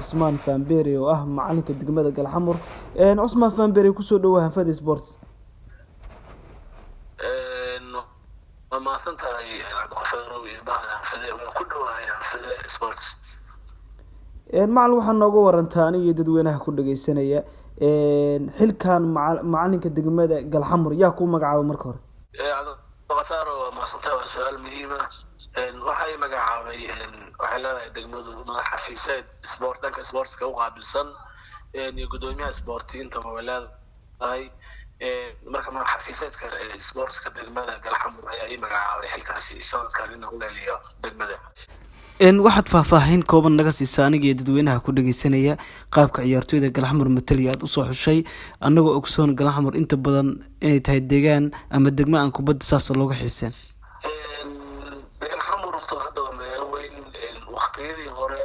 Cusmaan Fambere oo ah macalinka degmada Galxamur. Cusmaan Fambere, kusoo dhawow Hanfade Sports. Waa mahadsan tahay, Cabdiqafarow iyo bahda Hanfade. Waan ku dhowahay Hanfade Sports. Macalin, waxaa nooga warantaa aniga iyo dadweynaha ku dhageysanaya xilkan macalinka degmada Galxamur yaa kuu magacaaba marka hore? Cabdiqafarow, waa mahadsan tahay, waa su-aal muhiima. Waxay magacaabay, waxay leedahay degmadu madax xafiiseed sport, dhanka sportska u qaabilsan, iyo guddoomiyaha sporti intaba way leedahay. Marka madax xafiiseedka sportska degmada Galxamur ayaa ii magacaabay xilkaasi sanadkan inaan u leeliyo degmada. Waxaad faahfaahin kooban naga siisa aniga iyo dadweynaha ku dhageysanaya qaabka ciyaartooyda Galxamur mataliya aada usoo xushay, anagoo ogsoon Galxamur inta badan inay tahay deegaan ama degmo aan kubadda saas looga xiiseen. Galxamur horta hadda waa magaalo weyn. Waktiyadii hore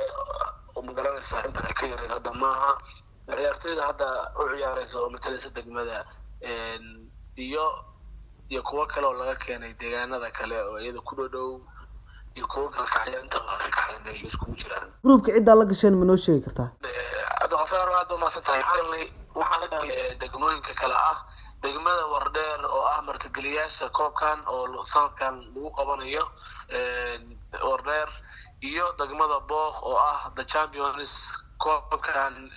oo magaranaysaa inta ay ka yareed hadda maaha. Ciyaartooyda hadda u ciyaareysa oo matalaysa degmada iyo kuwo kale oo laga keenay deegaanada kale oo iyada ku dhow iyo kuwo kalkacyo intaba ka kaxaynay iskugu jiraan. Groupka ciddaa la gasheen ma noo sheegi kartaa? Cabdiqafaar, aad ba mahadsan tahay. Waxaan la galnay degmooyinka kale ah degmada Wardheer oo ah martigeliyaasha koobkan oo sanadkan lagu qabanayo Wardheer, iyo degmada Book oo ah the champions koobkan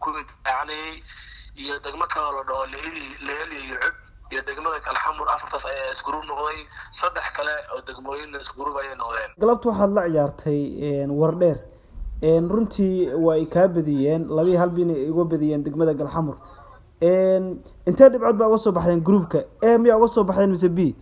kuwii daacanayay, iyo degmo kale oo la dhaho Leheli, Leheli iyo Cub, iyo degmada Kalxamur. Afartaas ayaa isgroup noqday, saddex kale oo degmooyinna isgroup ayay noqdeen. Galabta waxaad la ciyaartay Wardheer, runtii waa ay kaa badiyeen, 2-1 bina iga badiyeen degmada Galxamur. Intee dhibcood baa uga soo baxdeen groupka? A miyaa uga soo baxdeen mise B?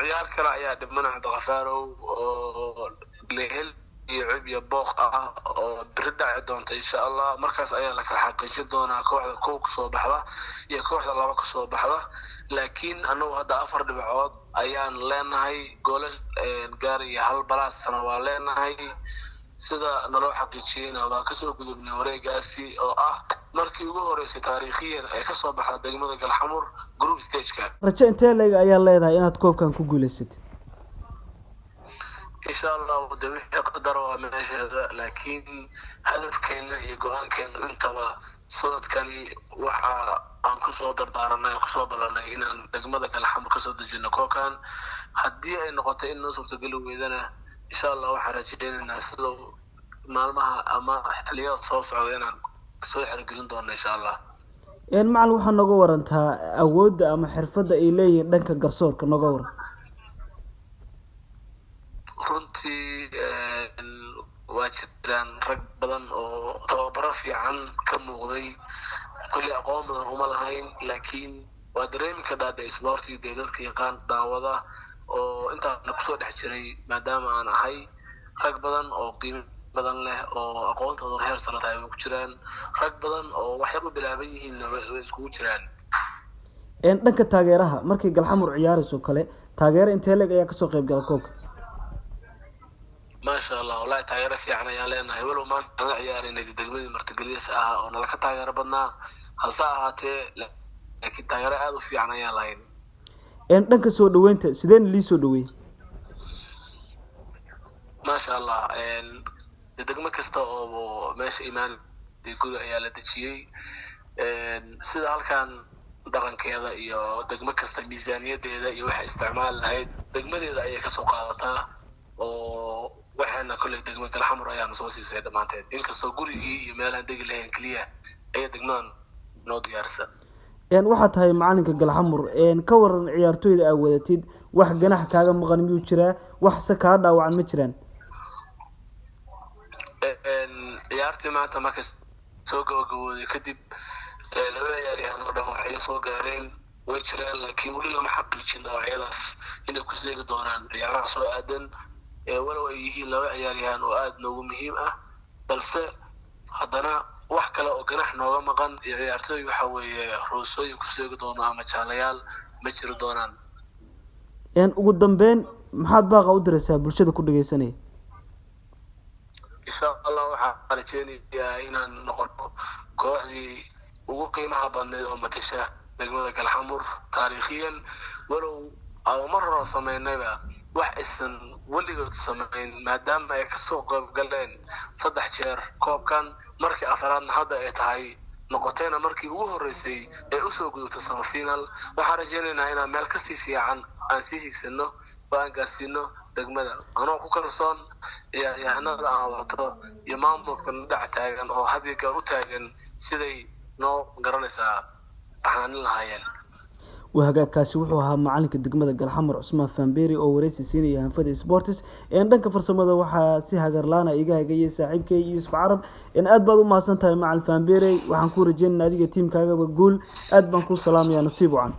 Ciyaar kale ayaa dhibmana, Cabdiqafaarow, oo Lehel iyo Cub iyo Booq ah oo beri dhaci doonta, insha Allah. Markaas ayaa la kala xaqiijin doonaa kooxda kow kasoo baxda iyo kooxda laba kasoo baxda. Laakiin anagu hadda 4 dhibcood ayaan leenahay, goolal gaaraya hal balaasna waa leenahay. Sida naloo xaqiijiyeyna waa kasoo gudubnay wareegaasi oo ah markii ugu horeysay taariikhiyan ee kasoo baxda degmada Galxamur group stageka. Rajo intee leeg ayaa leedahay inaad koobkan ku guuleysatid? Insha Allahu, de wixii qadar waa meesheeda, laakiin hadafkeena iyo go-aankeena intaba sanadkani waxa aan kusoo dardaaranay, kusoo ballanay inaan degmada Galxamur kasoo dejino koobkan. Haddii ay noqoto in noo suurtageli weydana, insha Allah waxaan rajaynaynaa sida maalmaha ama xiliyada soo socda inaan soo xerogelin doono, insha Allah. Macalin, waxaa nooga warantaa awoodda ama xirfadda ay leeyihiin dhanka garsoorka, nooga waran. Runtii waa jiraan rag badan oo tababaro fiican ka muuqday. Kulli aqoon badan uma lahayn, laakiin waa dareemi kadhaa de isboorti, dee dadka yaqaan daawada oo intaasna kusoo dhex jiray maadaama aan ahay, rag badan oo qiimo badan leh oo aqoontooda heer sare tahay way ku jiraan, rag badan oo waxyar u bilaaban yihiinna way iskugu jiraan. Dhanka taageeraha, markay Galxamur ciyaarayso kale, taageero intee leeg ayaa kasoo qayb gala koobka? Maasha Allah, wallahi taageero fiican ayaan leenahay, walow maanta aan la ciyaarinay degmadii martigeliyaasha ahaa oo nala ka taageero badnaa, hase ahaatee laakiin taageero aada u fiican ayaan lahayn. Dhanka soo dhaweynta, sideen lii soo dhaweeyey? Maasha Allah, degmo kasta oo meesha imaan guri ayaa la dejiyey, sida halkan dhaqankeeda iyo degmo kasta miisaaniyadeeda iyo waxay isticmaali lahayd degmadeeda ayay kasoo qaadataa, oo waxaana kolley degmo Galxamur ayaana soo siisay dhammaanteed, inkastoo gurigii iyo meelaan degi lahayn keliya ayaa degmadan noo diyaarisa. Waxaa tahay macalinka Galxamur, ka waran ciyaartooyda aa wadatid? Wax ganax kaaga maqan miyuu jiraa? Wax se kaa dhaawacan ma jiraan? Ciyaartii maanta marka soo gabagabooday kadib, labada ciyaaryahan oo dhan waxay soo gaareen way jiraan, laakiin weli lama xaqiijin dhaawacyadaas inay ku seegi doonaan ciyaaraha soo aadan, walow ay yihiin laba ciyaaryahan oo aada noogu muhiim ah, balse haddana wax kale oo ganax nooga maqan iyo ciyaartooy waxa weeye roosooyin ku seegi doono ama jaalayaal ma jiri doonaan. Ugu dambeyn, maxaad baaqa u diraysaa bulshada ku dhageysanaya? Insha Allah waxaan rajeynayaa inaan noqono kooxdii ugu qiimaha badneed oo matasha degmada Galxamur taariikhiyan, walow ama mar hore sameynayba. Wax aysan weligood samayn, maadaama ay kasoo qayb galeen 3 jeer koobkan, markii afraadna hadda ay tahay, noqotayna markii ugu horreysay ee usoo gudubta semifinal. Waxaan rajaynaynaa inaan meel kasii fiican aan sii higsano oo aan gaarsiino degmada, anoo ku kalsoon ciyaaryahanada aan wato iyo maamulka dhinaca taagan oo had iyo goor u taagan siday noo garanaysaa baxnaanin lahaayeen. Hagaagkaasi wuxuu ahaa macalinka degmada Galxamar, Cusmaan Famberi, oo wareysi siinaya Hanfada Sports. Dhanka farsamada waxaa si hagarlaana iga hagayay saaxiibkay Yuusuf Carab. Aad baad u mahadsan tahay, macalin Fambere. Waxaan ku rajeynana adiga tiimkaagaba guul. Aad baan kuu salaamaya, nasiib wacan.